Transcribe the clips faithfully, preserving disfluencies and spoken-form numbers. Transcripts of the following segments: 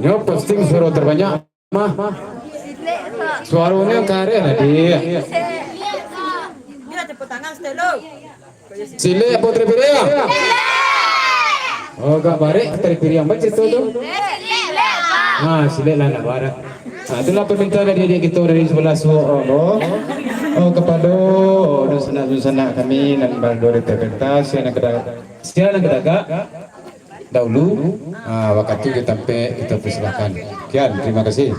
Nyo posting suaro terbanyak mah. Suaronyo kareh tadi. Gila, tepuk tangan, Stelo. Silek apo Tari Piriang? Oh, gak barek Tari Piriang. Baca tu tu. Ha, silek lah nak barek. Ha, itulah permintaan dari adik kita dari sebelah suok. Oh, oh, kepada dunsanak-dunsanak kami nan baru dari Jakarta, silakan kita, silakan kita agak dahulu. Ha, waktu kita tampek, kita persilakan. Sekian, terima kasih.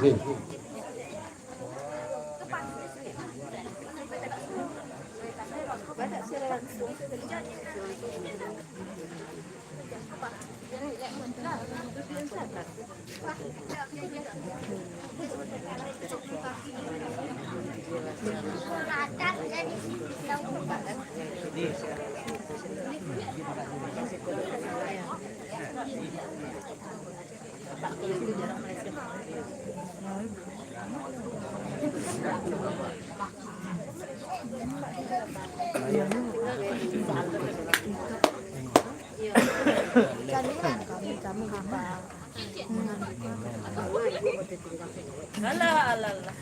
Alah, alah, alah.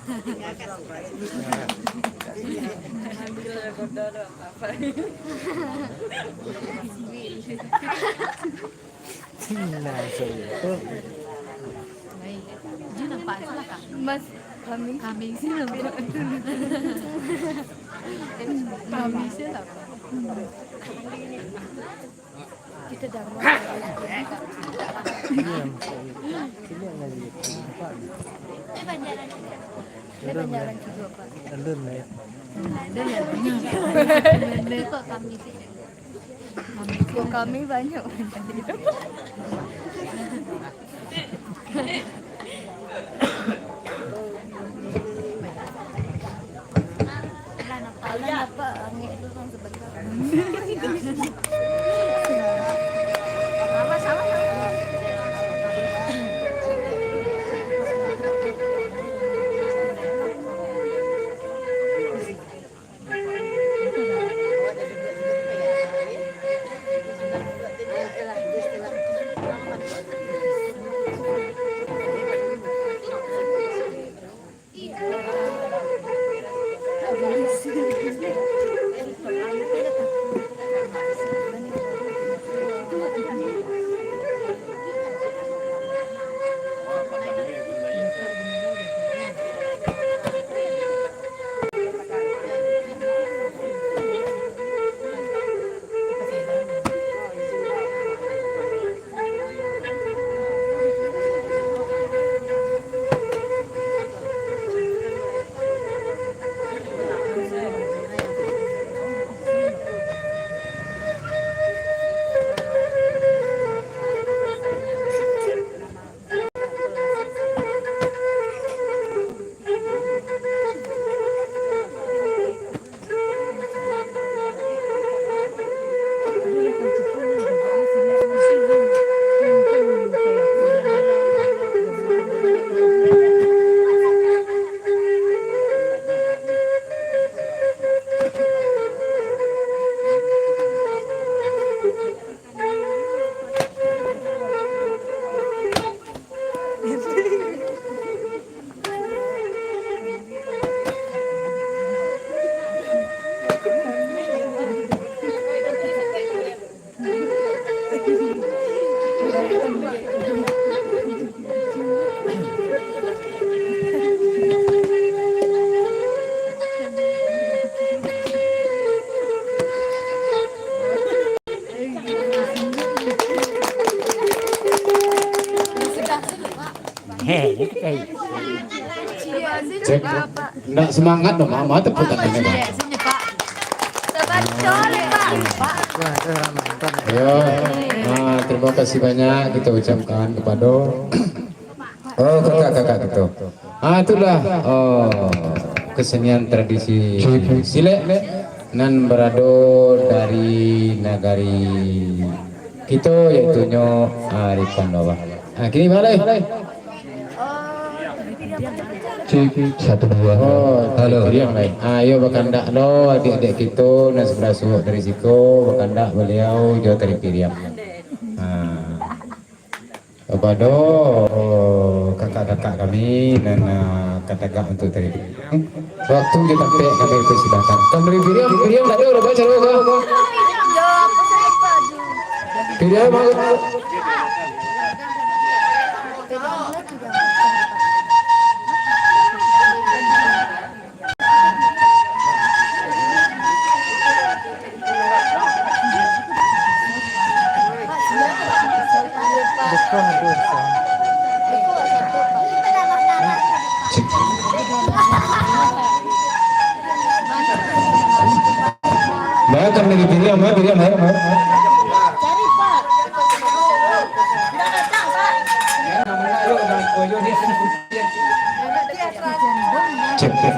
Ambil bodoh tu, apa? Nah, sorry. Baik. Dia nampak salah, Kak? Mas, kami. Kami sih nampak. Kami sih nampak. Kita dah rumah. Iya, maksudnya. Sini yang lagi. Nampak ni. Dia banyak orang juga, Pak. Alun lah ya. Alun ya. Ikut kami sih. Kok kami banyak. Alah, nampak angin tu kan sebentar. Hei, hei. Cek, ndak semangat doh, Mak. Mak tepuk tangan, Mak. Yo, ah, terima kasih banyak kita ucapkan kepada, oh, kakak-kakak kita. Ah, itulah, oh, kesenian tradisi silek nan berado dari nagari kito, yaitunyo Arifan Bawah. Ah, kini balai. Cek, satu, dua. Oh, halo. Tari Piriang lai. Ah, yo, bakandak lo adiak-adiak kito nan sabalah suok dari siko, bakandak baliau jo Tari Piriang. Ah. Kapado, oh, kakak-kakak kami nan, ah, ka tagak untuak tari piriang, wakatu jo tampek kami persilakan. Ka mari piriang, piriang tak ado, dah baca doa ko. Piriang, mau. Bayangkan lagi piriang, bayangkan piriang, bayangkan. Cek, cek.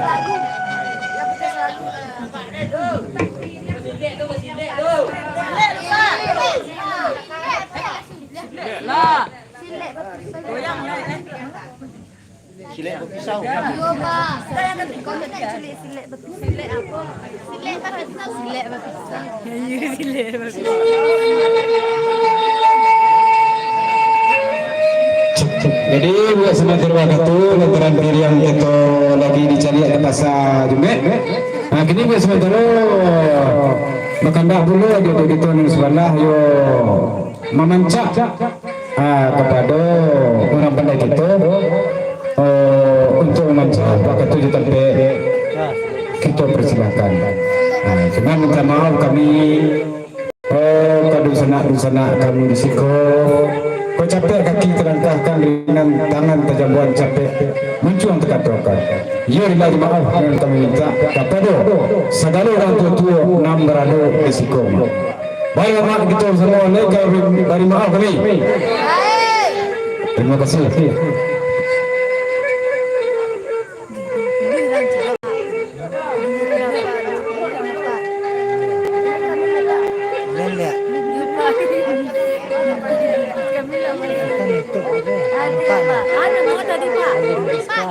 Silek bapisau. Iyo, Pak. Kau nak culik silek bapisau. Silek apo? Silek bapisau. Silek bapisau. Iyo, silek bapisau. Jadi, buat sementara waktu, lantaran piriang kito lagi dicaliak ka Pasa Jumek. Nah, kini buat sementara, bakandak pulo jo kito nan sabalah, yo mamancak, ah, kapado urang pandai kito, eh, untuak mamancak, wakatu jo tampek kito persilakan. Ah, cuman minta maaf kami, eh, ka dunsanak-dunsanak kami di siko, kok capek kaki talangkahkan, ringan tangan tajambuan, capek muncuang takatokan. Iyo, rilah maaf nan kami minta kapado sagalo urang tuo-tuo nan barado di siko. Baik, maaf kito samo, lai ka bari maaf kami. Terima kasih. Lelek. Kita nutup aja. Nampak ni? Alun Rizka.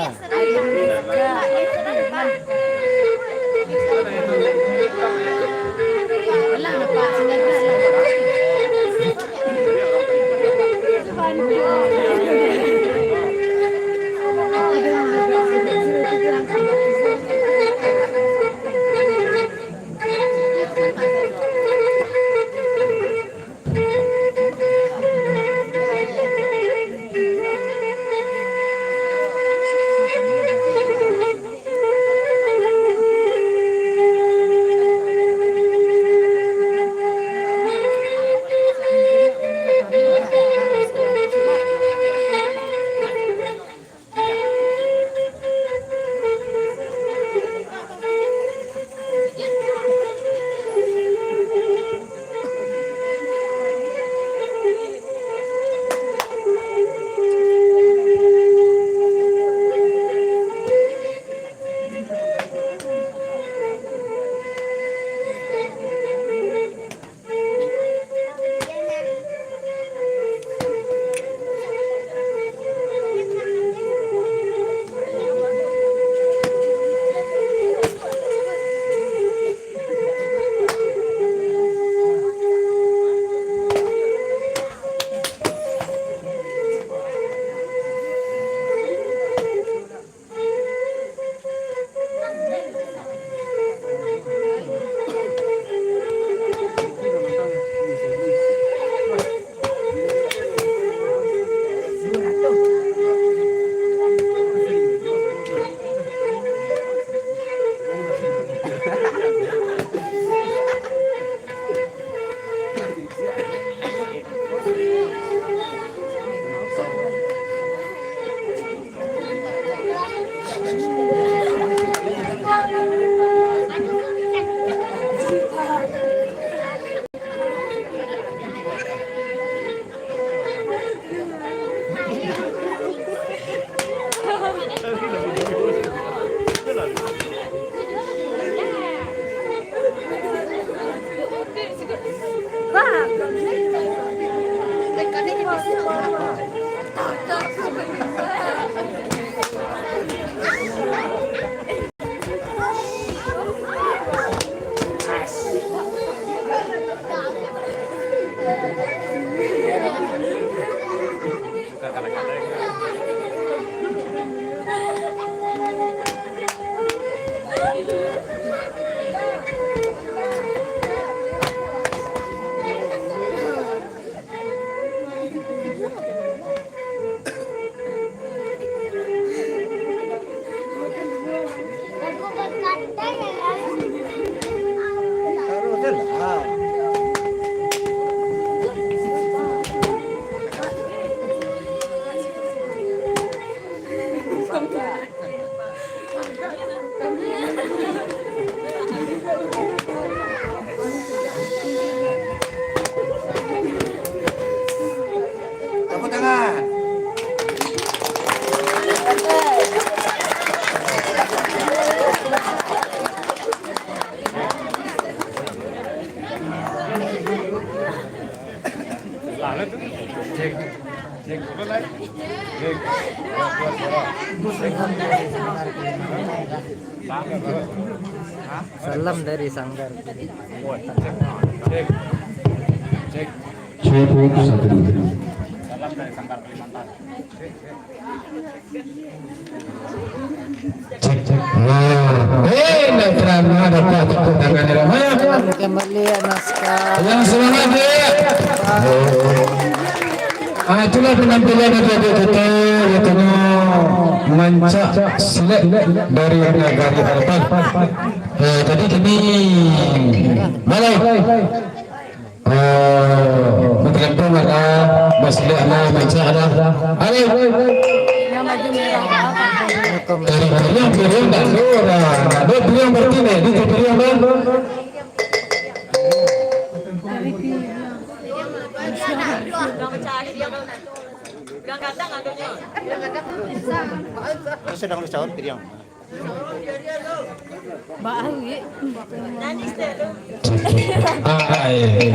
Tepuk tangan. Salam dari Sanggar. Cukup satu. Cek, cek. Nah, eh, nak terang, ada apa tepuk tangan, ada apa? Kembali ya, naskah. Yang semangat, ya. Ah, itulah penampilan adik-adik kita, katanya mancak silat dari Nagari Alpan. Eh, jadi kini, balik. Oh, bergantung ada, masih ada, macam ada. Ayo. Dari piriang, piriang tak ada orang. Ada piriang berarti ni, di piriang kan? Sedang dicaut piriang. Baik. Ah, eh.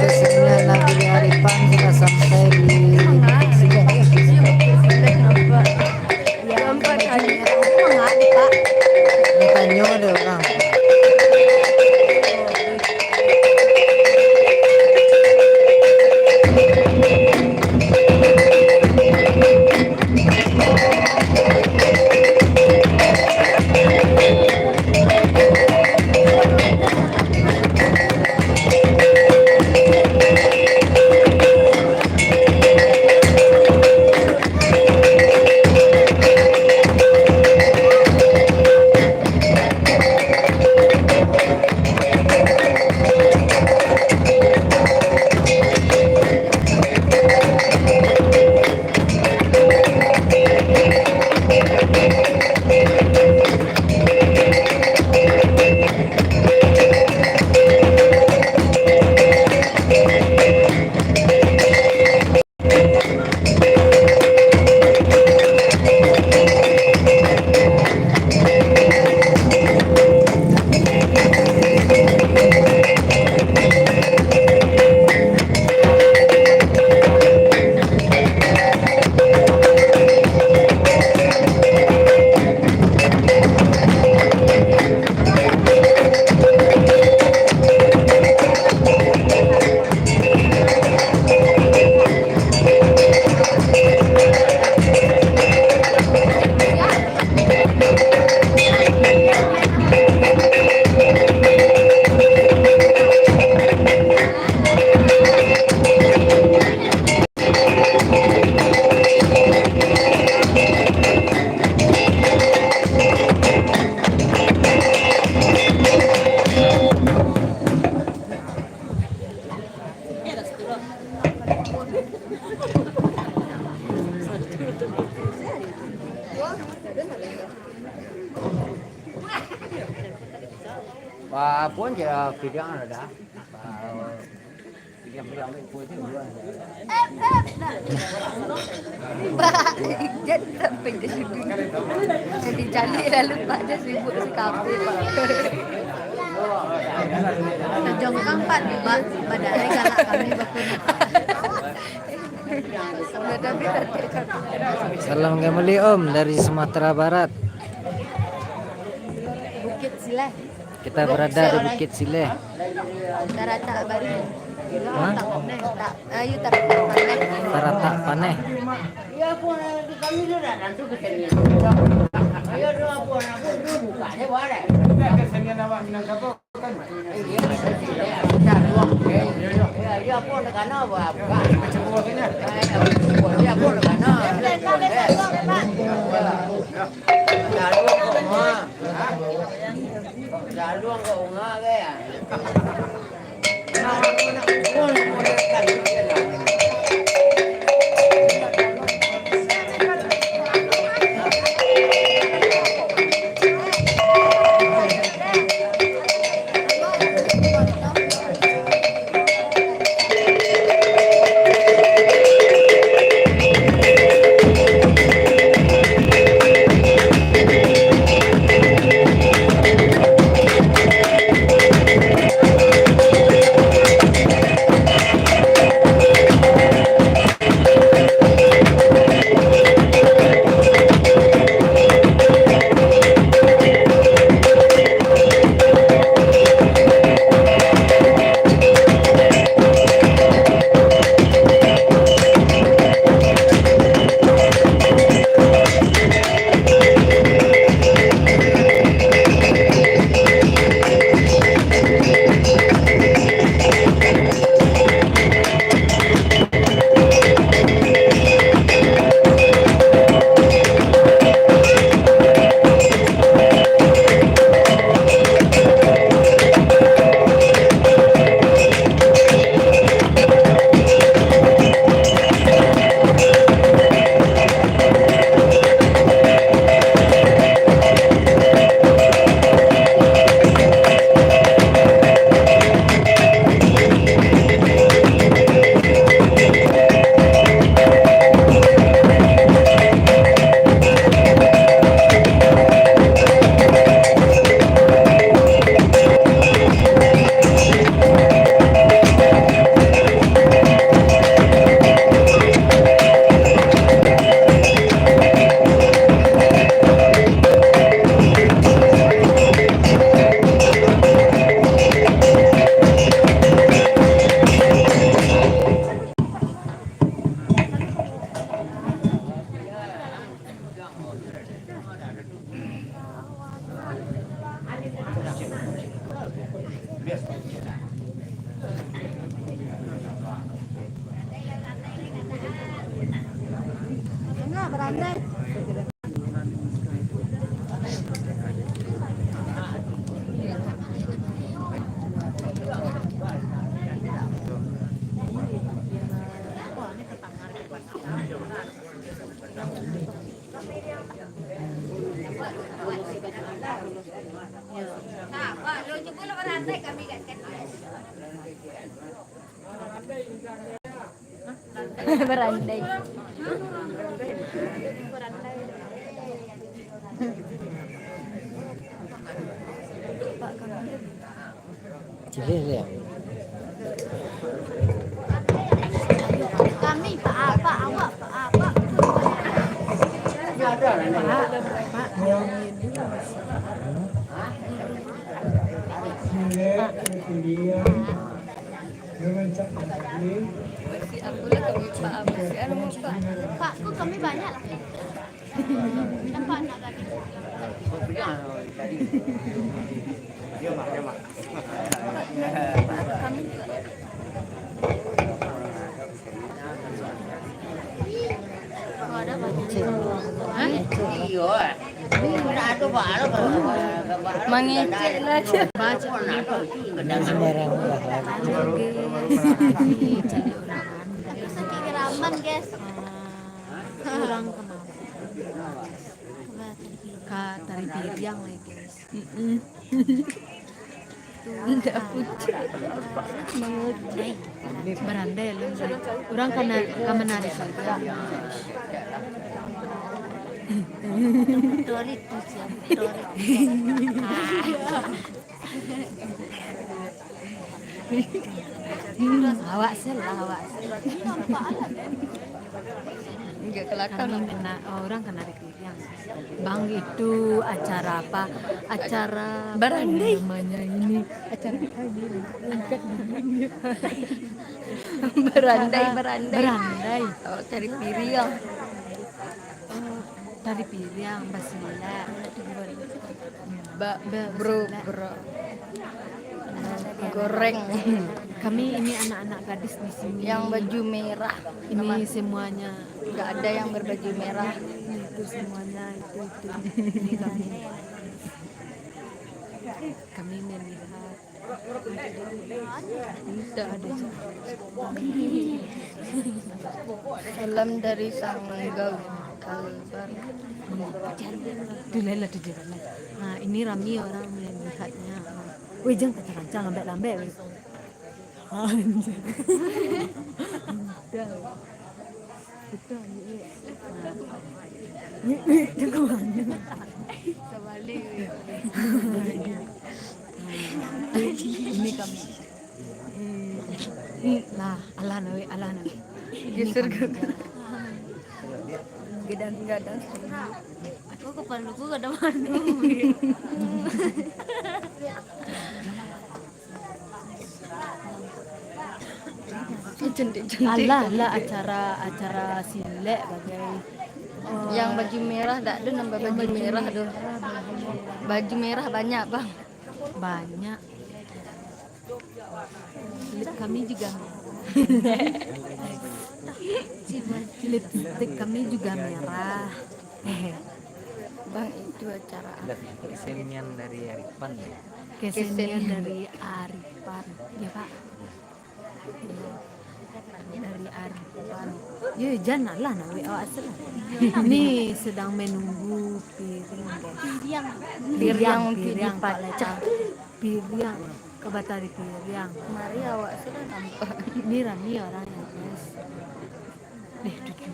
Kesenian Nagari Alpan sudah sampai di sini. Yang empat hari itu mengadu, Pak. Tanyo deh urang. Wah, pun je pilihan ada. Pilihan-pilihan pun je. Pak, jan sampai di situ. Jadi jalik lalu, Pak, jan sibuk sikape, Pak. Tajongkang, Pak, Pak, padahal galak kami bakun. Salam kembali, Om, dari Sumatera Barat. Bukit Sileh. Kita berada di Bukit Sileh. Taratak Bari. Hah? Tak, ayo, Taratak Paneh. Taratak Paneh. Berandai. Cilih dia. Kami, Pak, Pak, awak, Pak, Pak. Pak, Pak. Pak, kok kami banyak lah. Nampak nak gadis. Mangecek lah je. Sembarang lah. Sakit geraman, guys. Kurang kenal. Ka tari piriang lagi, guys. Mm-mm. Indak pucuk. Mangecek. Barandai lah. Urang ka na-, ka manari sajo. Torik tu sia, torik. Awak sel lah, awak sel. Enggak kelakar. Kami nampak. Mena-, orang kan dari Piriang. Bang, itu acara apa? Acara apa Barandai. Namanya ini? Acara apa ini? Angkat dulu. Barandai, acara barandai. Barandai. Oh, tari Piriang. Oh, tari Piriang, basilek. Ba-, Ba-, bro, basilek. Bro. Goreng. Kami ini anak-anak gadis di sini. Yang baju merah. Ini semuanya. Enggak ada yang berbaju merah. Itu semuanya, itu, itu. Ini kami. Kami melihat. Tidak ada. Salam dari Sanggau Kalbar. Dulu lah, dulu lah. Nah, ini rami orang melihatnya. Weh, jangan kancang-kancang, lambek-lambek, weh. Anjir. Udah. Udah, ni, ni. Ni, ni, tunggu. Terbalik, weh. Ini kami. Ni, lah, alah, nah, weh, alah, nah, weh. Ini geser kami. Gadang-gadang. Aku kepala aku gadang mano, weh. Cantik-cantik. Alah, lah, acara, acara silek bagai. Yang baju merah, dak ado nambah baju merah tu. Baju merah banyak, Bang. Banyak. Lip kami juga merah. Lipstick kami juga merah. Bang, itu acara apa? Kesenian dari Aripan, ya? Kesenian dari Aripan. Ya, Pak. Dari Aripan. Ya, jangan lah, nah, weh, awak asal. Ini sedang menunggu piring, guys. Piring. Piring, piring, piring, Pak Leta. Piring. Ka batari piring. Mari awak sudah nampak. Ni rami orang yang, guys. Eh, duduk.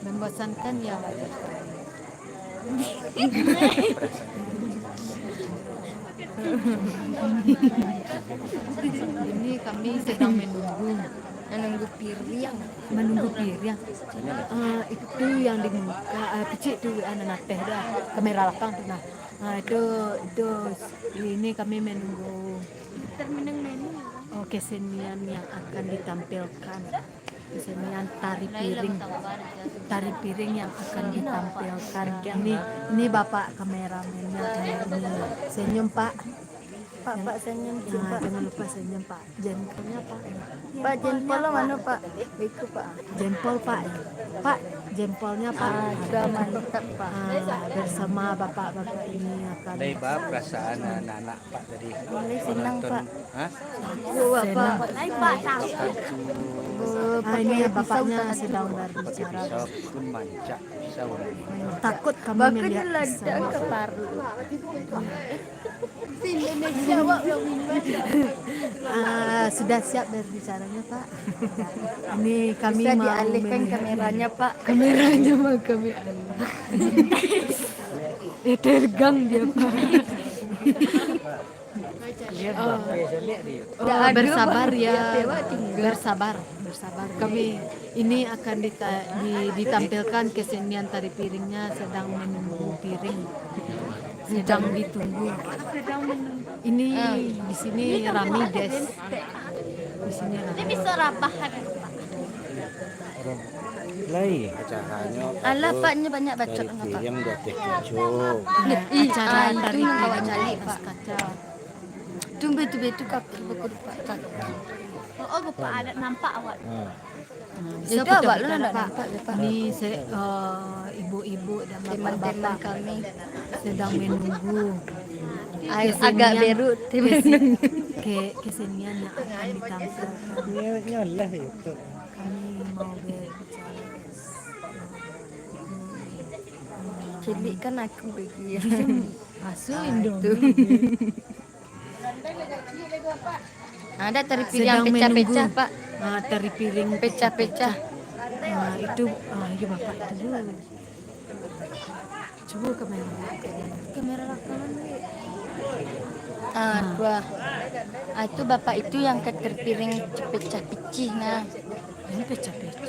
Membosankan ya. Ini kami sedang menunggu. Menunggu piring. Menunggu piring. Ah, itu yang di muka, ah, kecil tu, ah, nan ateh dah. Kamera lakang tu nah. Ah, itu, itu, ini kami menunggu. Oh, kesenian yang akan ditampilkan. Kesenian tari piring. Tari piring yang akan ditampilkan. Ini, ini bapak kameramennya ini. Senyum, Pak. Pak, Pak, senyum, Pak. Jangan lupa senyum, Pak. Jempolnya, Pak. Pak, jempol lo mano, Pak? Itu, Pak. Jempol, Pak. Pak, jempolnya, Pak. Ah, sudah mantap, Pak. Ah, bersama bapak-bapak ini akan. Lai ba perasaan anak-anak Pak tadi. Mulai senang, Pak. Hah? Senang. Lai, Pak, takut. Ah, ini bapaknya sedang berbicara. Pakai pisau pun mancak pisau. Takut kami melihat pisau. Indonesia, Pak, belum. Ah, sudah siap berbicaranya, Pak? Ini kami bisa mau dialihkan melihat kameranya, Pak. Kameranya mau kami alih. Eh, tergang dia, Pak. Oh, bersabar ya. Bersabar, bersabar. Kami ini akan dita-, di-, ditampilkan kesenian tari piringnya sedang menunggu piring. Sedang ditunggu. Ini di sini rami, guys. Di sini rami. Ini bisa rapahan. Lai. Alah, Pak, nyo banyak bacot. Tari piring di ateh kaco. Ih, acara tari piring di ateh kaco. Tumbe tu, betu kaki baku depan kaki. Oh, oh, bapak ada nampak awak. Itu awak lu nak nampak, Pak. Ni se-, eh, ibu-ibu dan bapak-bapak kami sedang menunggu. Agak beruk, ke-, kesenian yang akan ditampilkan. Nyo, nyo lah itu. Kami mau berbicara. Cilik kan aku bagi. Asu Indomie. Ada tari piring pecah-pecah, Pak. Ah, tari piring pecah-pecah. Ah, itu, ah, iya, Bapak itu dulu. Coba kamera. Kamera rakaman, Dek. Ah, dua. Ah, itu Bapak itu yang ka tari piring pecah-pecah, nah. Pecah-pecah.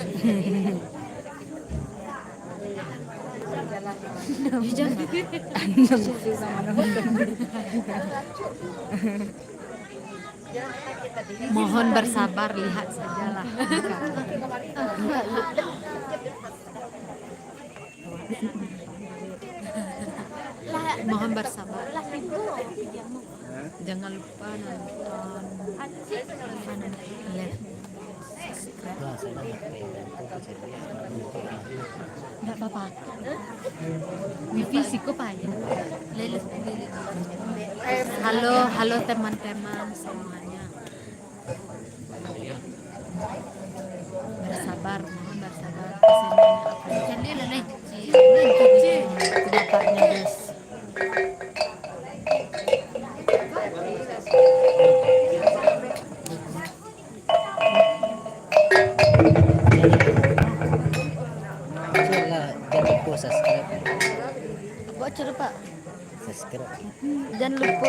Mohon bersabar, lihat sajalah. Mohon bersabar. Jangan lupa nonton live. Nggak apa-apa. Wifi siko payah. Halo, halo teman-teman semuanya. Bersabar, mohon bersabar. Jadi lah, Nai. Bapaknya, guys. Cek lah, jangan lupa subscribe. Bocor, Pak. Subscribe. Jangan lupa.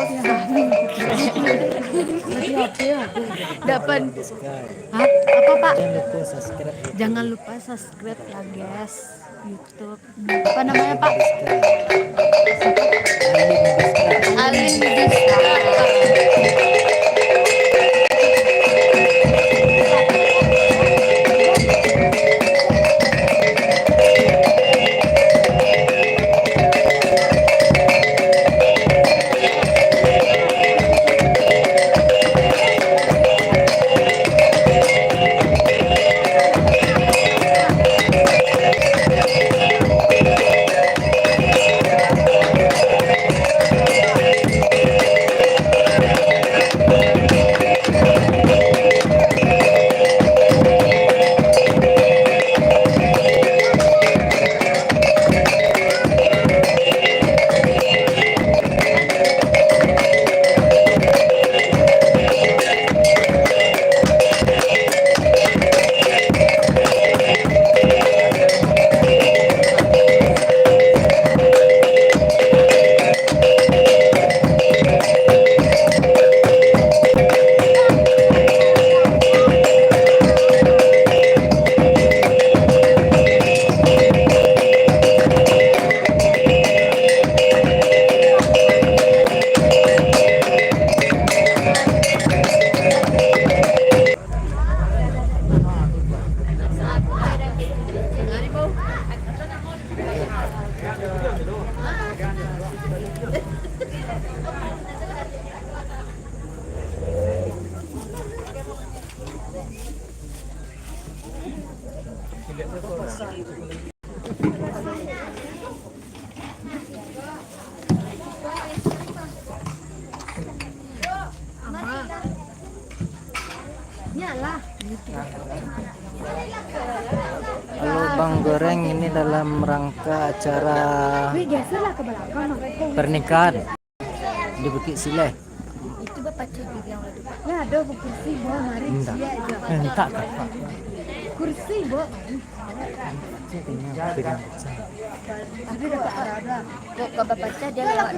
Dapat. Subscribe. Hah? Apa, Pak? Jangan lupa subscribe. Jangan lupa subscribe ya, guys. YouTube. Apa namanya, Pak? Alin Biska. Alin Biska. Halo Bang Goreng, ini dalam rangka acara pernikahan di Bukik Sileh. Itu bapak cek bilang lah tu, Pak. Lah, ada kursi, bawa mari. Minta. Minta, Kak. Kursi, bawa mari. Kok, kok bapacah dia lewat.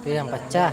Itu yang pacah.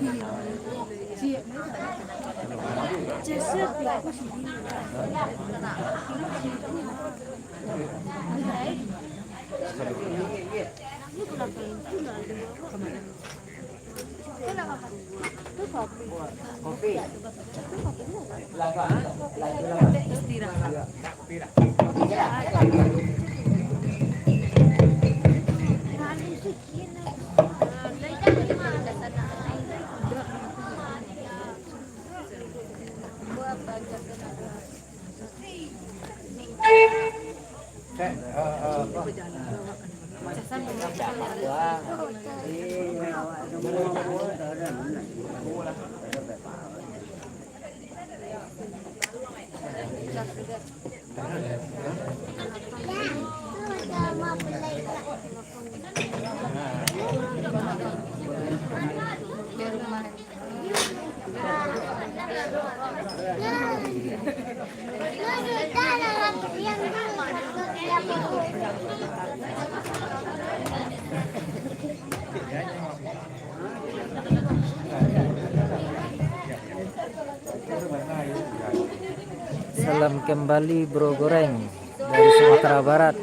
Salam kembali, Bro Goreng, dari Sumatera Barat.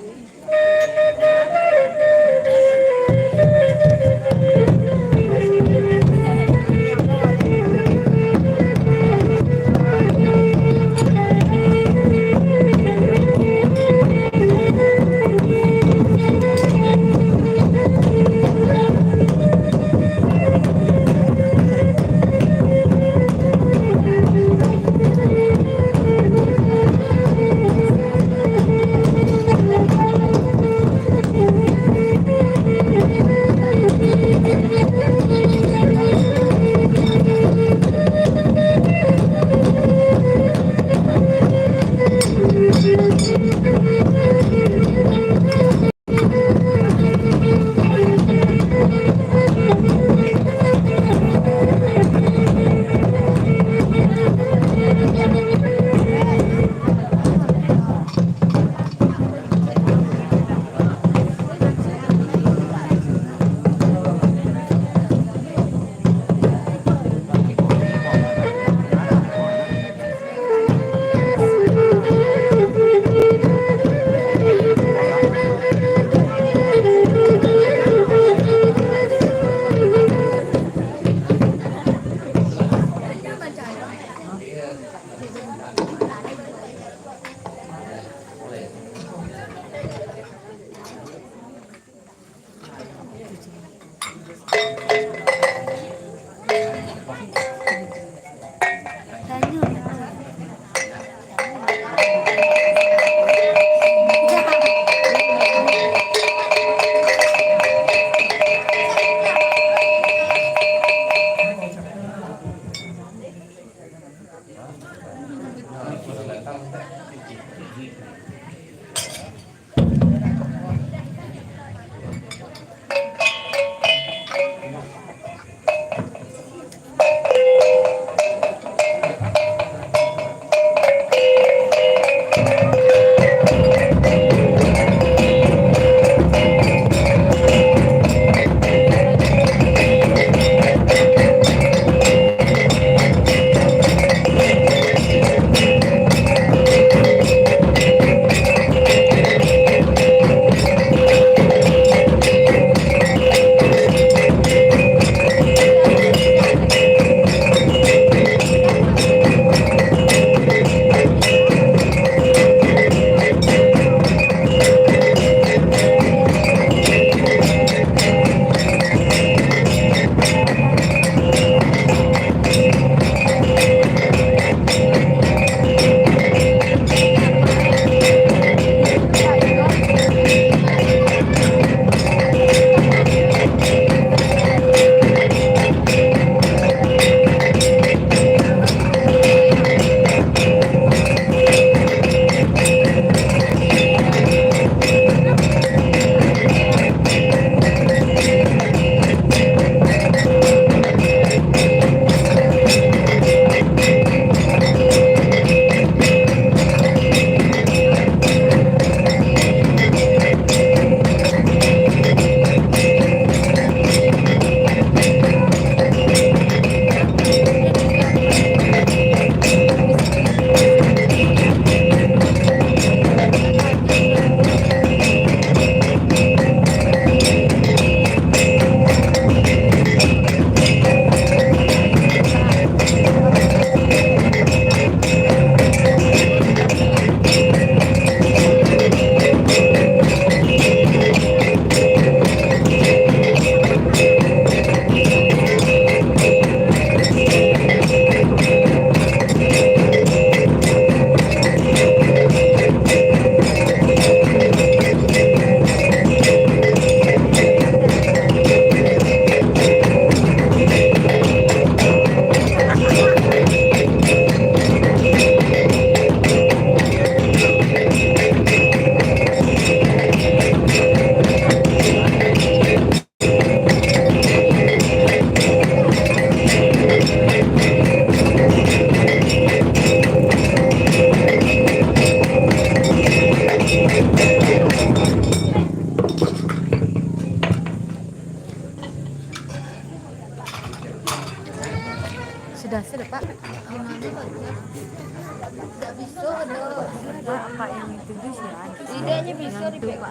Pak, yang itu tu siapa? Tidak, hanya bisa di P K.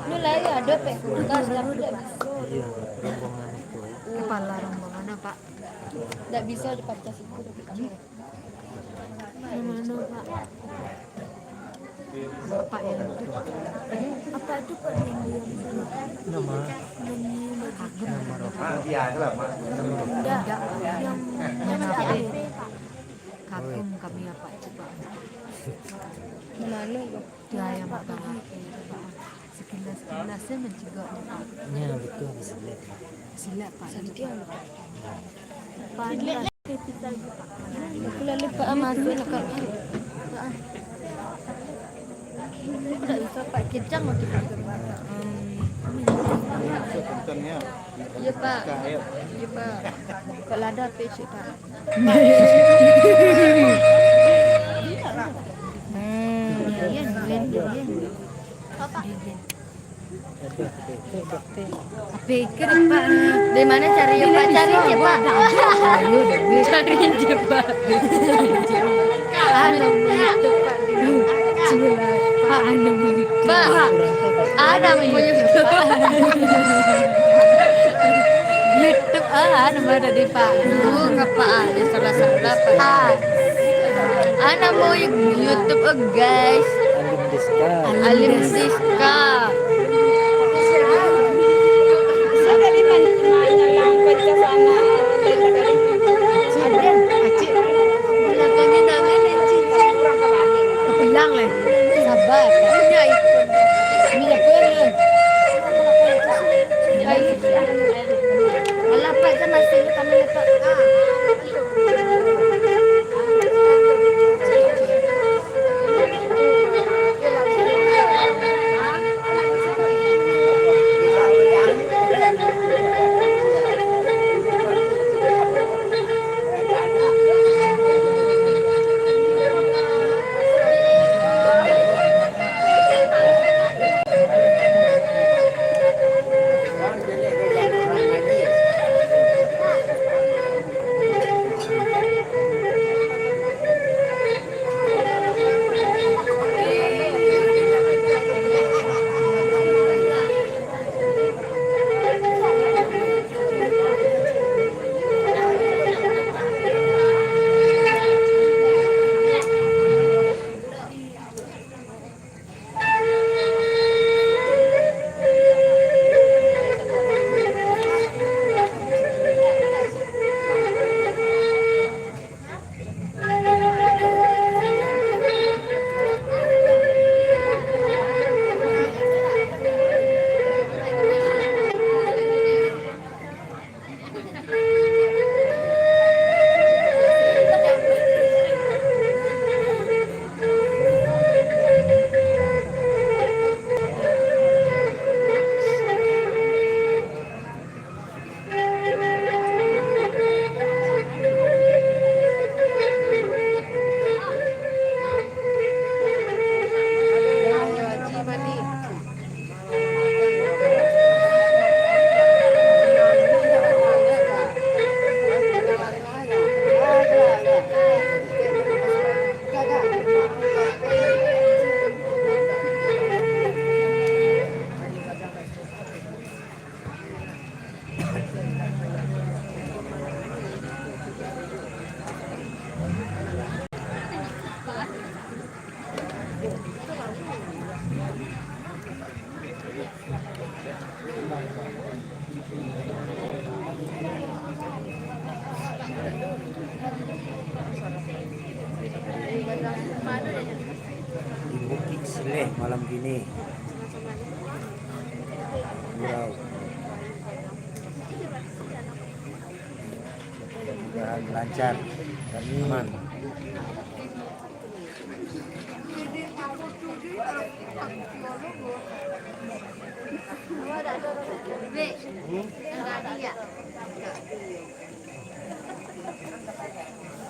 Lu lagi ada P K, tapi tidak bisa. Iya, rombongan itu. Kepala rombongan apa? Tidak bisa dipacah siku. Yang mana, Pak? Bapak yang itu. Apa itu, Pak, yang dia? Nama? Yang dia baju. Nama roh? Tidak. Yang, yang macam apa? Kagum kami apa coba. Mana, Pak? Ya, yang Pak bagi. Sekilas-kilasnya mencegah, Pak. Ya, betul, silat. Silat, Pak. Santiang, Pak. Silat. Aku lalu, Pak, masuk nak, Pak. Tak bisa, Pak. Kejang lagi, Pak. Hmm. Iya, Pak. Iya, Pak. Pak Lada, Pak, cik, Pak. Hmm, iya, iya, iya, iya. Pikir, Pak. Dari mana cari, Pak? Cari je, Pak. Cari je, Pak. Anu, itu, Pak. Pak, anu, Pak, ada punya YouTube, ah, anu, ada di Pak. Tuh, apa ada salah-salah, Pak? Ah. Ana mau YouTube, oh, guys. Alim Diska. Alim Diska. Ada di mana? Pecah sana. Ada, Acik. Belakangnya tangan, Acik. Kepelang, eh. Sabar. Punya ikon. Ini apa, eh? Alah, Pak, kan masih kami, Pak. Ah. Di Bukik Sileh malam kini. Gurau. Mudah-mudahan lancar dan aman.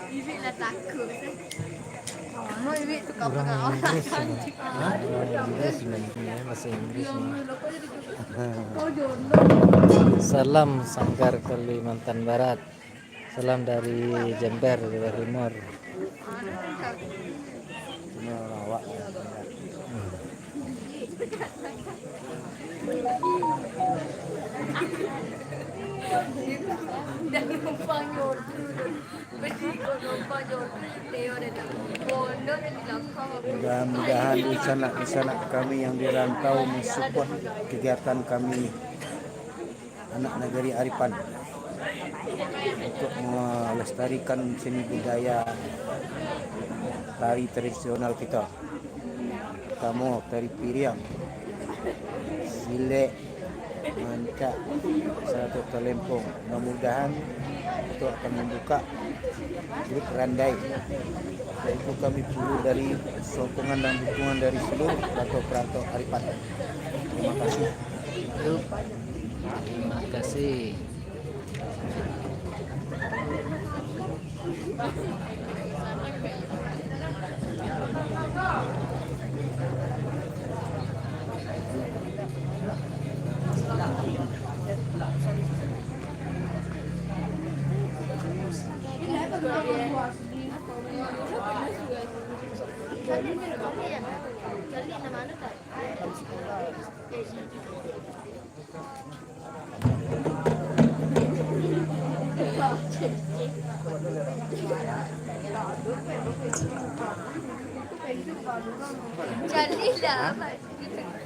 Ibi lah takut. Kamu Ibi tukar. Orang pegang orang. Inggris ini. Hah? Orang Inggris ini, bahasa Inggris ini. Salam Sanggar Kalimantan Barat. Salam dari Jember, Jember Timur. Timur awak. Mudah-mudahan dunsanak-dunsanak kami yang di rantau mensupport kegiatan kami, Anak Nagari Aripan, untuk melestarikan seni budaya tari tradisional kita. Pertamo, tari piriang, silek, mancak, sarato talempong. Mudah-mudahan itu akan membuka grup Randai. Itu kami perlu dari sokongan dan dukungan dari seluruh perantau-perantau Aripan. Terima kasih. Terima kasih. Istirahat. Istirahat.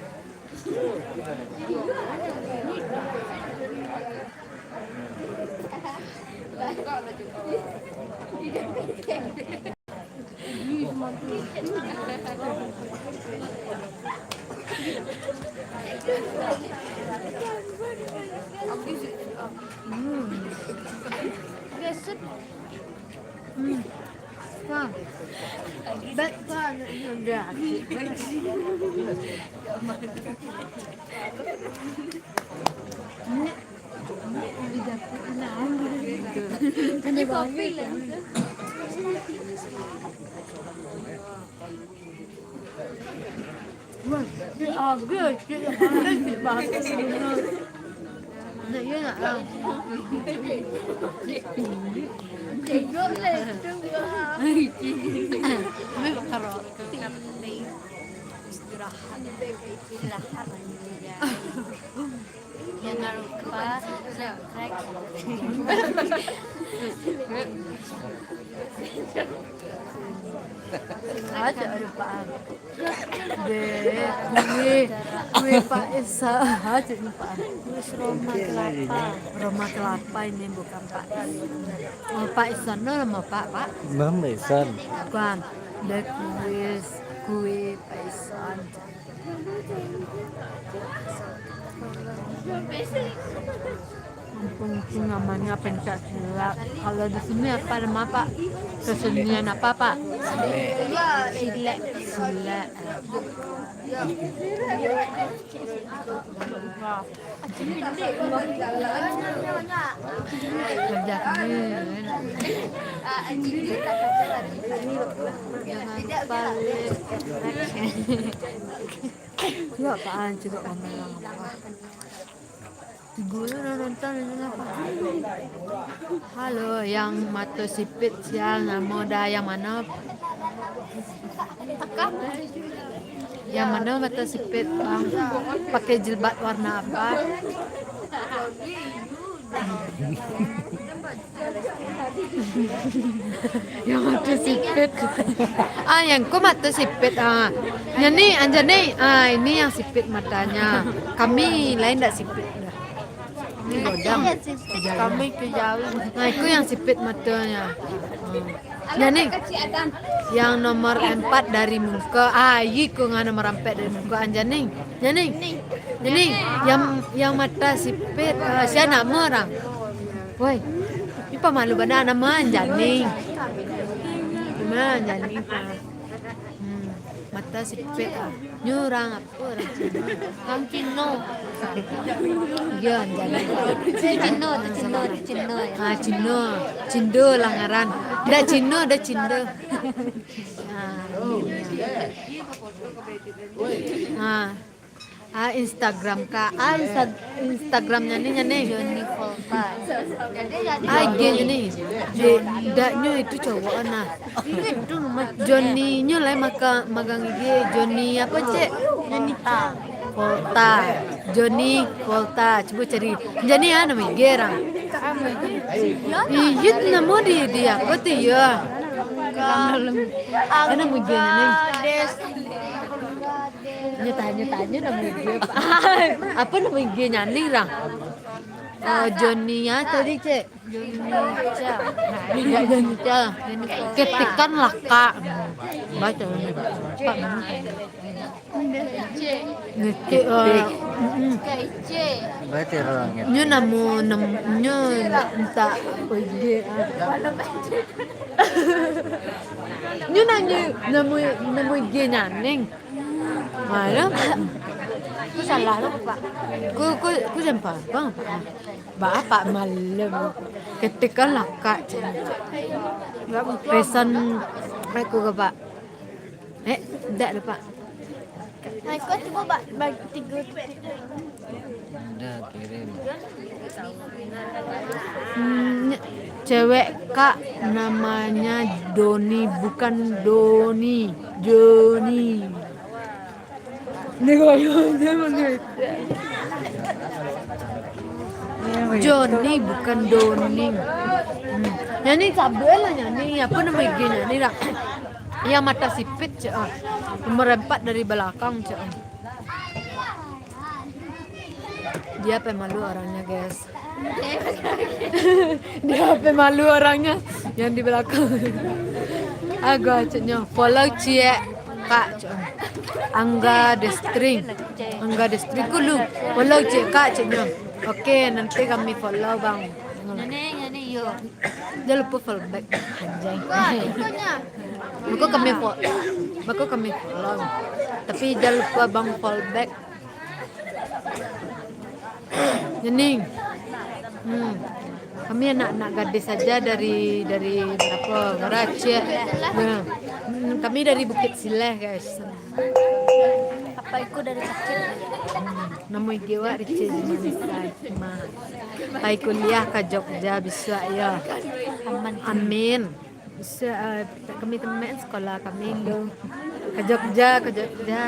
Jangan lupa subscribe. Aja lupa. Dek, kue, kue Pak Esa, aja lupa. Kue Roma Kelapa. Roma Kelapa ini bukan Pak Esa. Oh, Pak Esa, no, nama Pak, Pak? Nama Esa. Bukan. Dek, kue, kue Pak Esa. Kampung itu namanya Pencak Silat. Kalau di sini apa nama, Pak? Kesenian apa, Pak? Silek. Silek. Silek. Wah. Kerja kami. Jangan lupa like, subscribe. Yo, apaan juga komen orang apa? Tigo lo nonton ini apa? Halo, yang mato sipit sial, namo dah yang mano? Yang mano mato sipit, Bang? Pakai jilbab warna apa? Yang mato sipit. Ah, yang ko mato sipit. Ah. Yang ni, Anjani. Ah, ini yang sipit matanya. Kami lain dak sipit dah. Ini godang. Kami ke jauh. Nah, itu yang sipit matanya. Hmm. Anjani. Yang nomor empat dari muka. Ah, iko nga nomor empat dari muka. Anjani. Janing. Janing. Yang, yang mato sipit, ah, sia namo urang? Woi, ni pamalu bana namo Janing. Namo Janing, ah. Hmm, mato sipit, ah. Nyo urang apo, urang Cino? Urang Cino. Iyo, Janing. Cino, tu Cino, tu Cino, ya. Ah, Cino. Cindo lah ngaran. Dak Cino, dak Cindo. Ah, iyo. Ah. Ah, Instagram, Kak. Ah, Insta-, Instagramnya ni, nya ni. Joni Volta. Ah, I G-nya ni. Di, daknyo itu cowok, nah. Joni-nyo lai maka magang I G. Joni apa, Cek? Joni Volta. Joni Volta. Cubo cari. Jan ni, ah, namo I G urang. Iyo, namo di, di apa tu, yo? Ka-, namo I G-nya ni? Angga Des-, Nyo tanyo-tanyo namo I G apa? Apa namo I G-nya ni, urang? Oh, Joni, ah, tadi, Cek. Joni Cha. Indak Joni Cha. Ketikan lakak. Baco ni. Ngecek, eh, mm-mm. Baco urang ngecek. Nyo namo, nam-, nyo mintak apa I G, ah. Nyo nanyo namo, namo I G-nya, Neng. Malam. Ku salah lo, Pak. Ku, ku, ku sampah, Bang. Ba apa malam? Ketikan lakak, cak. Pesan aku ke, Pak. Eh, ndak ada, Pak. Nah, kau cuba, Pak, bagi tiga. Udah, kirim. Hmm, cewek, Kak, namanya Doni, bukan Doni. Joni. Ni kalau dia mengecek. Joni, bukan Doni. Hmm. Yang ni sabar lah, yang ni. Apa nama I G-nya ni, Rak? Yang mata sipit, cak, ah. Nomor empat dari belakang, cak, ah. Dia pemalu orangnya, guys. Dia pemalu orangnya yang di belakang. Agak ceknya. Follow ciek, Kak, cek. Angga Destring. Angga Destring ku lu. Follow ciek, Kak, ceknya. Oke, nanti kami follow, Bang. Nene, nene, yo. Jangan lupa follow back. Anjay. Wah, itunya. Bako kami fo-, bako kami follow. Tapi jangan lupa, Bang, follow back. Nyening. Hmm. Kami anak-anak gadis saja dari, dari apa, Raciak. Ya. Hmm, kami dari Bukit Sileh, guys. Apa iko dari Bukit? Hmm. Namo I G wak Rici Jumanisa. Ma. Pai kuliah ka Jogja bisuak, ya. Aman. Amin. Bisa, eh, kami teman sekolah kami tu. Ke Jogja, ke Jogja.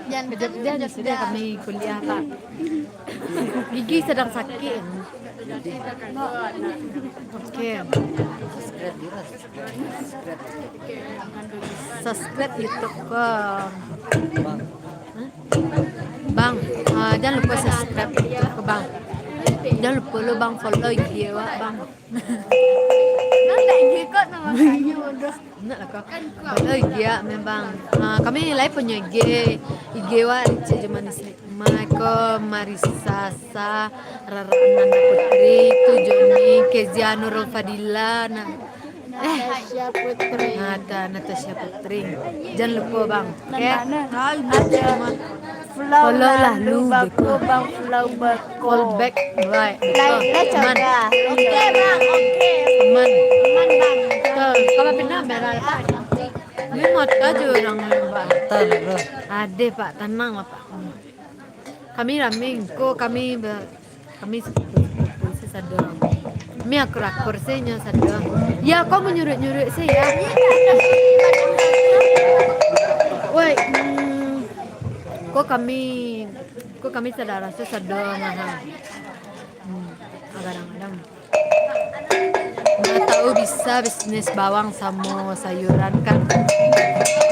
Ke Jogja, di sini kami kuliah, Pak. Gigi sedang sakit. Oke. Subscribe YouTube ke. Hah? Bang, ah, jangan lupa subscribe YouTube ke, Bang. Jangan lupa lo, Bang, follow I G wak, Bang. Nanti I G kau nama kayaknya bodoh. Nak lah kau. Follow I G ya, memang. Ah, kami live punya I G, I G wak Rici Jumanisa. Maiko Marisa Sa, Rara Ananda Putri, tu Joni, Kezia Nurul Fadila, nah. Eh. Natasha Putri. Nata-, Natasha Putri. Jangan lupa, Bang. Oke. Ada Flow Lalu Bako, Bang, Flow Bako. Call back, baik. Lain, eh, coba. Oke, Bang, oke. Aman. Aman, Bang. Tuh, kalau pindah merah, Pak. Ini mata aja orang, Pak. Tenang, Bro. Ada, Pak. Tenang lah, Pak. Kami rami, ko kami be-, kami sepupu-sepupu sasado. Kami akur-akur se nyo sado. Ya, ko manyuruik-nyuruik se ya. Woi, mm, ko kami, ko kami sadara sasado ngaha. Hmm, kadang-kadang. Nggak tahu bisa bisnis bawang samo sayuran kan.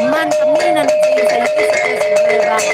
Man, kami nan sayur-sayur suka sebenarnya, Bang.